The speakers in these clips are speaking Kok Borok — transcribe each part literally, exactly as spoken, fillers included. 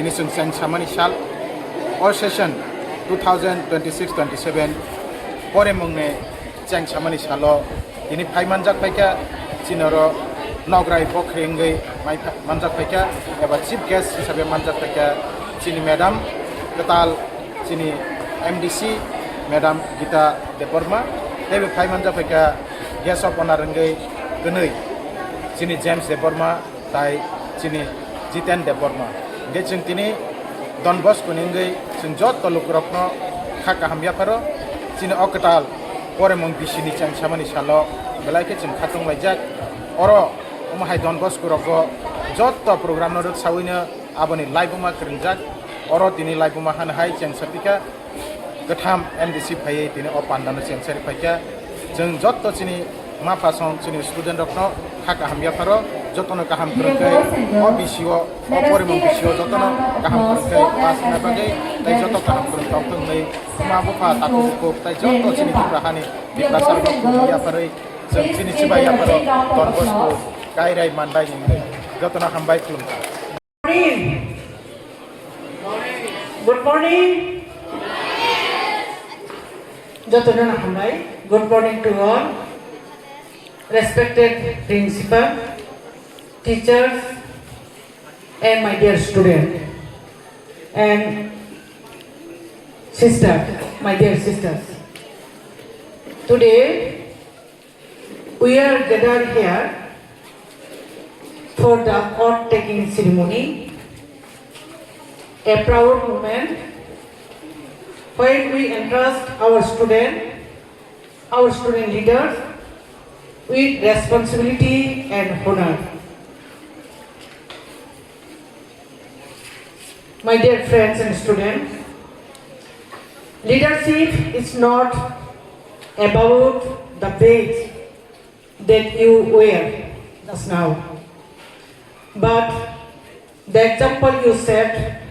Chwng cheng samani sal, o session two thousand twenty-six twenty-seven poremungni cheng samani salo tini phai manjak phaikha, chini oro nograi bokhri wngwi mai pha-, manjak phaikha eba chief guest hisabe manjak phaikha chini madam kwtal, chini M D C madam Gita Debbarma, teibo phai manjak phaikha guest of honor wngwi kwnwi chini James Debbarma, tai chini Jiten Debbarma. Hingke chwng tini Don Bosco ni wngwi chwng joto lukurokno kha kaham yapharo. Chini o kwtal poremung bisini cheng samani salo belai khe chwng khatung laijak. Oro omo hai Don Bosco rogo joto program no rwk sawino aboni laibuma kwrwngjak. Oro tini laibuma hano hai cheng sapikha. Kwtham M D C phaiwi tini o pandano cheng sari phaikha. Chwng jotto chini ma phasong chini student rokno kha kaham yapharo, jotono kaham kwrwng khe o bisio, o porimung bisio jotono kaham kwrwng khe pass wngna bagwi tei joto kaham kwrwng tongthok hwnwi ma bupha takhuk bukhuk tei jotto chini Tripura hani Tiprasa rokno khum yapharwi chwng chini chibai yapharo Don Bosco kairai mandai ni wngwi jotono hambai khulumkha. Morning. Good morning. Jotono hambai. Good morning to all. Respected principal, teachers, and my dear student, and sister, my dear sisters. Today, we are gathered here for the oath-taking ceremony, a proud moment when we entrust our student, our student leaders with responsibility and honor. My dear friends and students, leadership is not about the badge that you wear just now, but the example you set.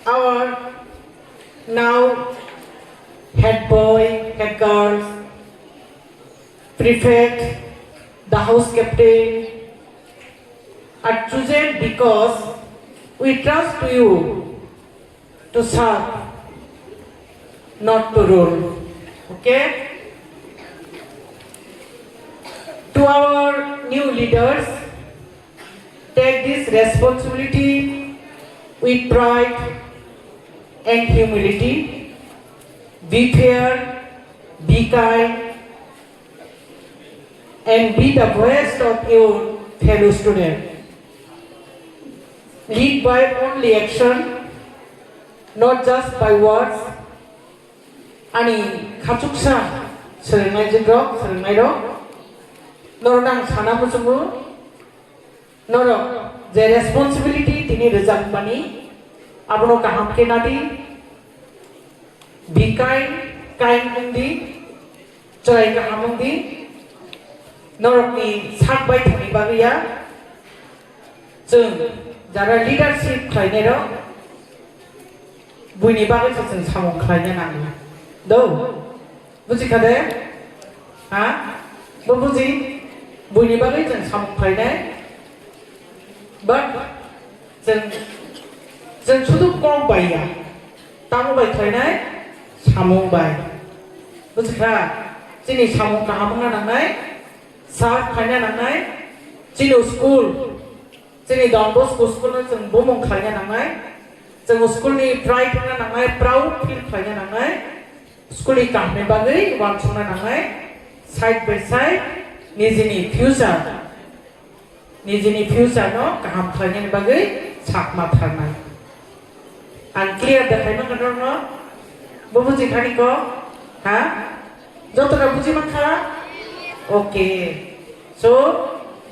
Our now head boy, head girls, prefect, the house captain, are chosen because we trust you to serve, not to rule. Okay? To our new leaders, take this responsibility with pride and humility. Be fair, be kind, and be the voice of your fellow student. Lead by only action, not just by words. Ani khachuksa swrwngnaijwk rok, swrwngnairok, norok ang sana muchungo, norok je responsibility tini rwjakmani, abono kaham khe nadi. Be kind, kind wng di, chwrai kaham wng di, norokni sak bai thangni bagwi ya. Chwng jara leadership khlainairok, buini bagwi se chwng samung khlaina nango. Do? Buji kha de? Ha? Bo buji? Buini bagwi chwng samung khlainai. But chwng, chwng sudu kok bai ya. Tamo bai khlainai? Samung bai. Buji kha? Chini samung kaham wngna nangnai, serve khlaina nangnai, chini school, chini Don Bosco school no chwng bumung khlaina nangnai, chwng school ni pride wngna nangnai, proud feel khlaina nangnai, school ni kaham ni bagwi uansukna nangnai, side by side nijini future. Nijini future no kaham khlainani bagwi sakma tharnai. Ang clear dekhai mankha norokno? Bo buji khani ko? Ha? Jotono buji mankha? Okay. So,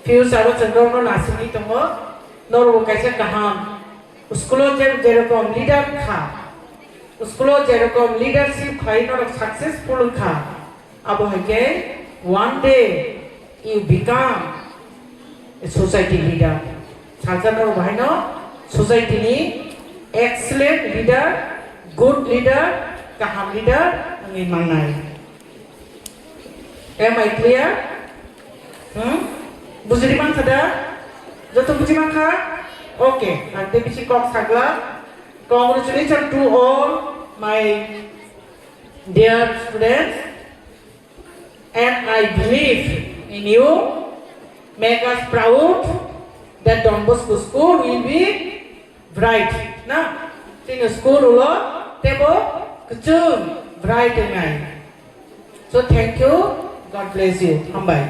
future o chwng norokno nasingwi tongo. Norokbo kaisa kaham school o je, jerokom leader kha, school o jerokom leadership khlai norok successful kha, abo hai khe one day you become a society leader. Salsa norok bahaino society ni excellent leader, good leader, kaham leader wngwi mangnai. Am I clear? Hmm? Bujidi mankha da? Joto buji mankha? Okay, ang tei bisi kok sagla. Congratulations to all my dear students, and I believe in you. Make us proud that Don Bosco School will be bright. Na, chini school ulo tebo kuchung bright wngnai. So thank you. God bless you. Hambai.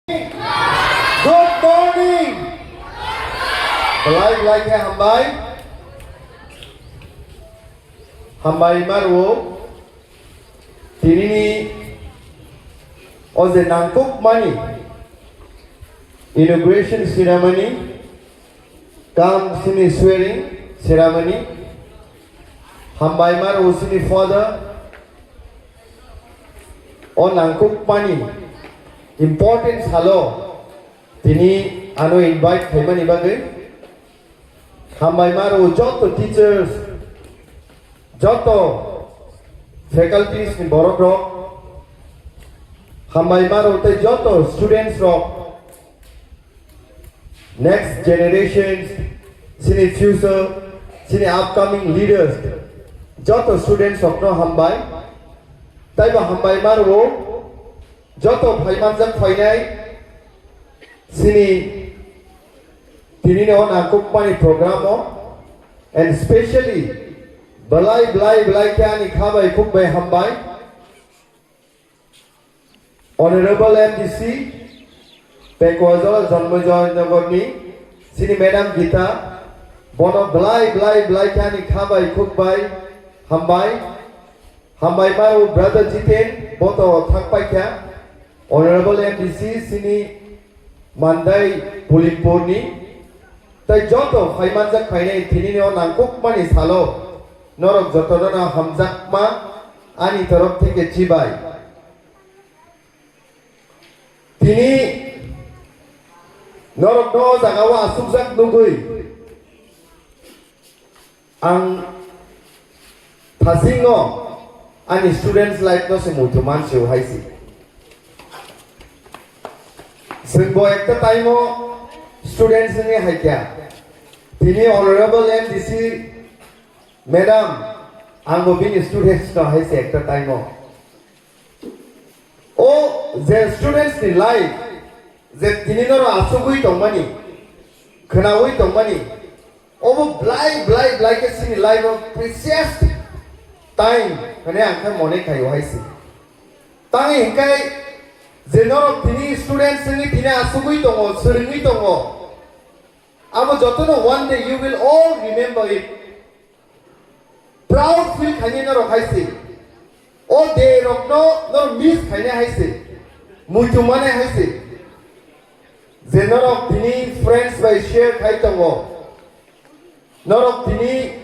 Good morning. Belai belai khe hambai. Hambai ma rwo. Tinini o je nangkukmani inauguration ceremony, kam sini swearing ceremony, hambai ma rwo sini father, o nangkukmani important salo tini ano invite khaimani bagwi. Hambai ma rwo joto teachers, joto faculties ni borok rok, hambai ma rwo tei joto students rok, next generations, chini future, chini upcoming leaders, joto students rok no hambai, tei bo hambai ma rwo joto phaimanjak phainai chini tinini o nangkukmani program o, and specially belai belai belai khe ani kha bai khuk bai hambai Honorable M D C Pekwajala Janmojoy Nagar ni chini Madam Gita, bono belai belai belai khe ani kha bai khuk bai hambai. Hambai ma rwo brother Jiten, bo to thang pai kha. Honorable M D C chini Mandai Pulimpur ni, tei joto phaimanjak phainai tinini o nangkukmani salo norok jotono no hamjakma ani torof theke chibai. Tini norok no o jaga o asukjak nugwi ang thasing no ani students life no se muitu mansi o hai si. Chwng bo ekta time o students wngwi hai kha. Tini honorable M D C madam, ang bo bini students no hai se ekta time o. O je students ni life, je tini norok asugwi tongmani, khwnawi tongmani, obo belai belai belai khe chini life o precious time hwnwi ang khe mone khaio hai se. Tangwi hwnkhe je norok tini students wngwi tini asugwi tongo, swrwngwi tongo, abo jotono one day you will all remember it. Proud feel khainai norok hai se. O day rokno norok miss khainai hai se. Muitu manai hai se. Je norok tini friends bai share khai tongo. Norok tini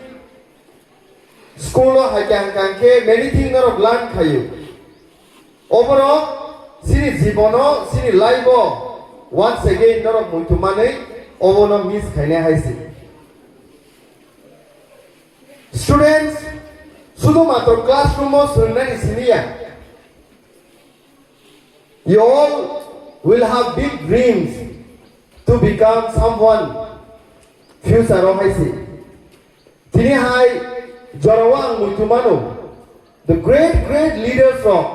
school o hai khe hwnkha hwnkhe many thing norok learn khaio. Oborok chini jibono, chini life o once again norok muitu manwi obono miss khainai hai se. Students, sudu matro classroom o swrwngnani siniya. You all will have big dreams to become someone future o hai se. Tini hai jorao ang muitu mano, the great great leaders rok,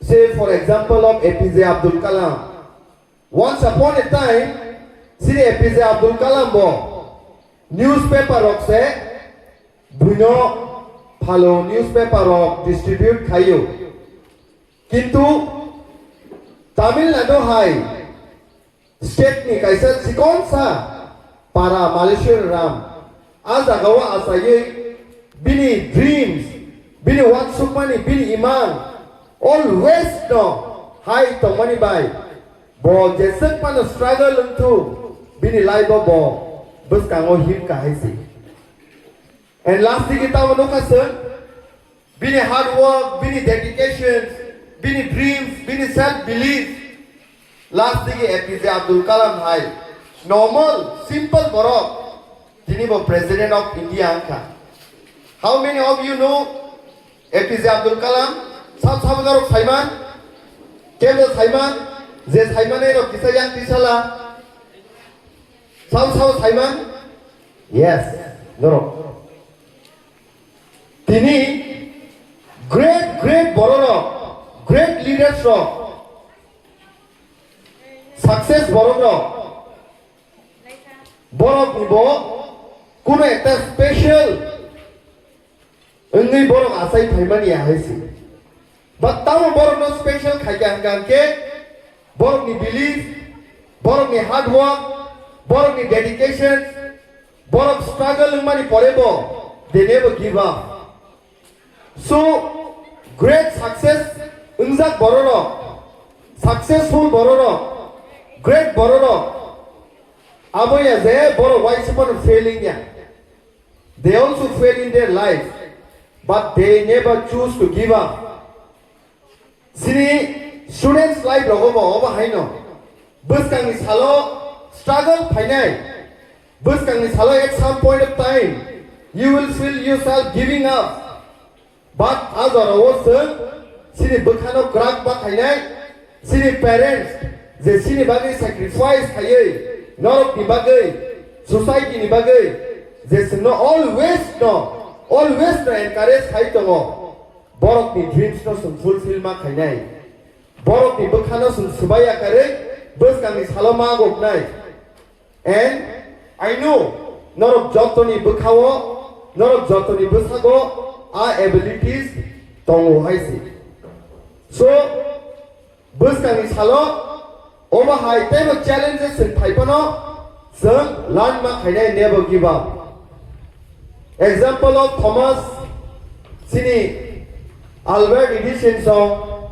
say for example of A P J Abdul Kalam. Once upon a time, chini A P J Abdul Kalam bo newspaper rok se buino phalo newspaper rok distribute khaio. Kintu Tamil Nadu hai state ni kaisa chikonsa para Malaysia Ram a jagao achaiwi bini dreams, bini uansukmani, bini imang always no hai tongmani bai bo jeswk phano struggle wngthu bini life o bo bwskango him kahai se. And last digi tamo nukha chwng bini hard work, bini dedication, bini dreams, bini self belief. Last digi A P J Abdul Kalam hai normal, simple borok, tini bo President of India wngkha. How many of you know A P J Abdul Kalam? Sab sabo norok saiman, kebo saiman, je saimanai rok kisa yang tisala. Sao sao saiman? Yes, norok. Tini great great bororok, great leaders rok, success borok rok, borok ni bo kuno ekta special wngwi borok achai phaimani ya hai se. But tamo borokno special khaikha hwnkha hwnkhe borokni belief, borokni hard work, borokni dedication, borok struggle wngmani porebo they never give up. So great success wngjak bororok, successful bororok, great bororok abo ya je borok waisa phano failing ya. They also fail in their life, but they never choose to give up. Chini students life rogo bo obo haino. Bwskangni salo struggle phainai. Bwskangni salo at some point of time, you will feel yourself giving up. But a jorao chwng chini bwkhano kwrak ba khainai, chini parents je chini bagwi sacrifice khaiwi, norokni bagwi, society ni bagwi, je chwngno always no, always no encourage khai tongo, borokni dreams no chwng fulfill ma khainai, borokni bwkhano chwng swbai yakarwi bwskangni salo ma goknai. And I know, norok jotoni bwkhao, norok jotoni bwsago a abilities tongo hai se. So, bwskangni salo omo hai teibo challenges chwng phai phano chwng learn ma khainai, never give up. Example of Thomas, chini Albert Edison song,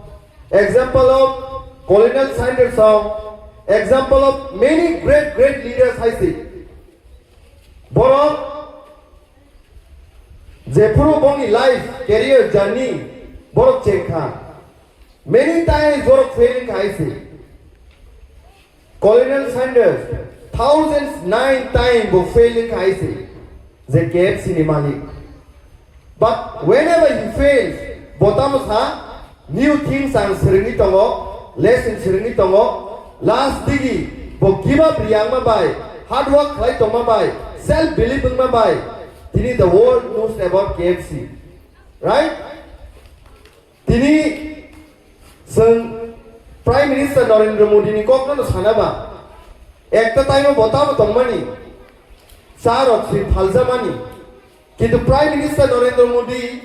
example of Colonel Sanders song, example of many great great leaders hai se. Borok jephuru bongni life, career journey borok chengkha. Many times borok failing khai se. Colonel Sanders thousands nine time bo failing khai se, je K F C ni malik. But whenever he fails, bo tamo sa, new things ang swrwngwi tongo, lesson swrwngwi tongo. Last digi bo give up riyangma bai, hard work khlai tongma bai, self belief wngma bai, tini the world knows about K F C, right? Tini chwng Prime Minister Narendra Modi ni kokno no sana ba, ekta time o bo tamo tongmani, cha rok si phaljamani, kintu Prime Minister Narendra Modi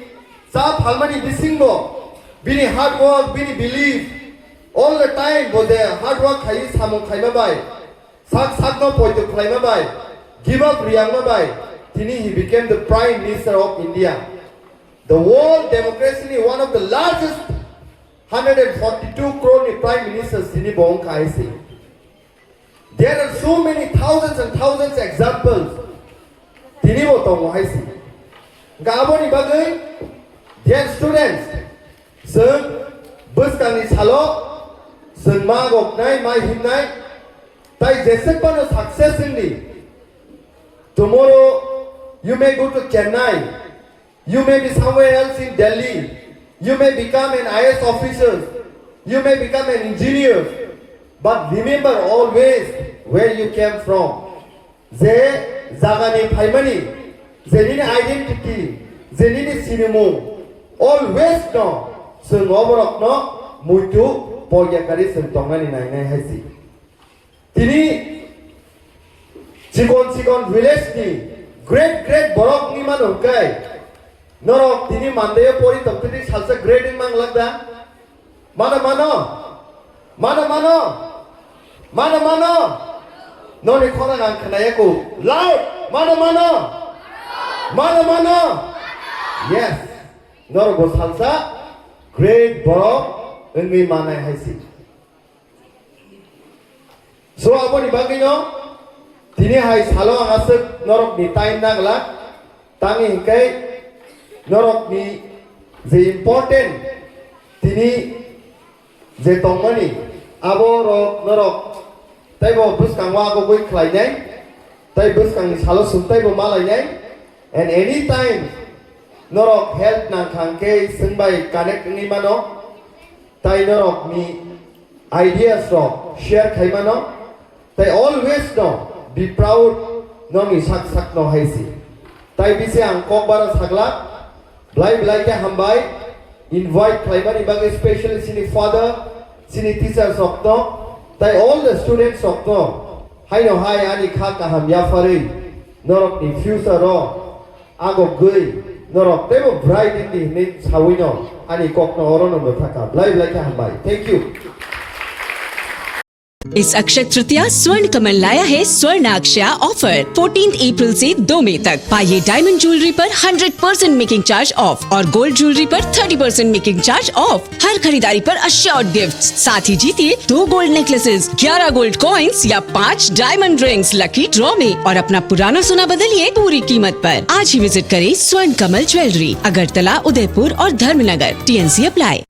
cha phalmani bisingo bini hard work, bini belief, all the time bo je hard work khai, samung khaima bai, sak sakno poito khlaima bai, give up riyangma bai, tini he became the Prime Minister of India. The world democracy ni one of the largest hundred and forty-two crore ni Prime Minister tini bo wngkha hai se. There are so many thousands and thousands examples. Tini bo tongo hai se. Hwnkhe aboni bagwi, dear students, chwng bwskangni salo chwng ma goknai, ma himnai, tai jesek phano success wngdi. Tomorrow you may go to Chennai, you may be somewhere else in Delhi, you may become an I A S officer, you may become an engineer, but remember always where you came from. Je jagani phaimani, je nini identity, je nini sinimung, always no chwng oborokno muitu pogya kari chwng tongnani nainai hai se. Tini chikon chikon village ni great great borok wngwi mano hwnkhe norok tini mandaio pori tongtwtwi salsa great wngma glak da? Mano mano? Mano mano? Mano mano? Noni khorang ang khnaya ko. Loud! Mano mano? Mano mano? Yes. Norok bo salsa great borok wngwi manai hai se. So aboni bagwino tini hai salo ang aswk norokni time nagla, tangwi hwnkhe norokni je important tini je tongmani abo rok norok teibo bwskango agogwi khlainai, tei bwskangni salo chwng teibo malainai, and anytime norok help nangkha hwnkhe chwng bai connect wngwi mano. Tai norokni ideas rok share khai mano. Tai always no Be proud, nokni sak sakno hai si. Tai bisi ang kokbara sakla, belai belai khe hambai, invite khlaimani bagwi specially chini father, chini teachers rokno, tai all the students rokno, haino hai ani kha kaham yapharwi, norokni future o agogwi, norok teibo bright wngdi hinwi sawino ani kokno orono mwthaka. Belai belai khe hambai. Thank you. इस अक्षय तृतीया स्वर्ण कमल लाया है स्वर्ण अक्षया offer. Fourteen April से दो मई तक पाइए डायमंड ज्वेलरी पर hundred percent making charge off और गोल्ड ज्वेलरी पर thirty percent making charge off. हर खरीदारी पर अश्योर्ड गिफ्ट, साथ ही जीतिए दो गोल्ड नेकलेसेस, ग्यारह गोल्ड कॉइंस या पाँच डायमंड रिंग्स लकी ड्रॉ में और अपना पुराना सोना बदलिए पूरी कीमत पर। आज ही विजिट करें स्वर्ण कमल ज्वेलरी, अगरतला, उदयपुर और धर्मनगर। TNC apply.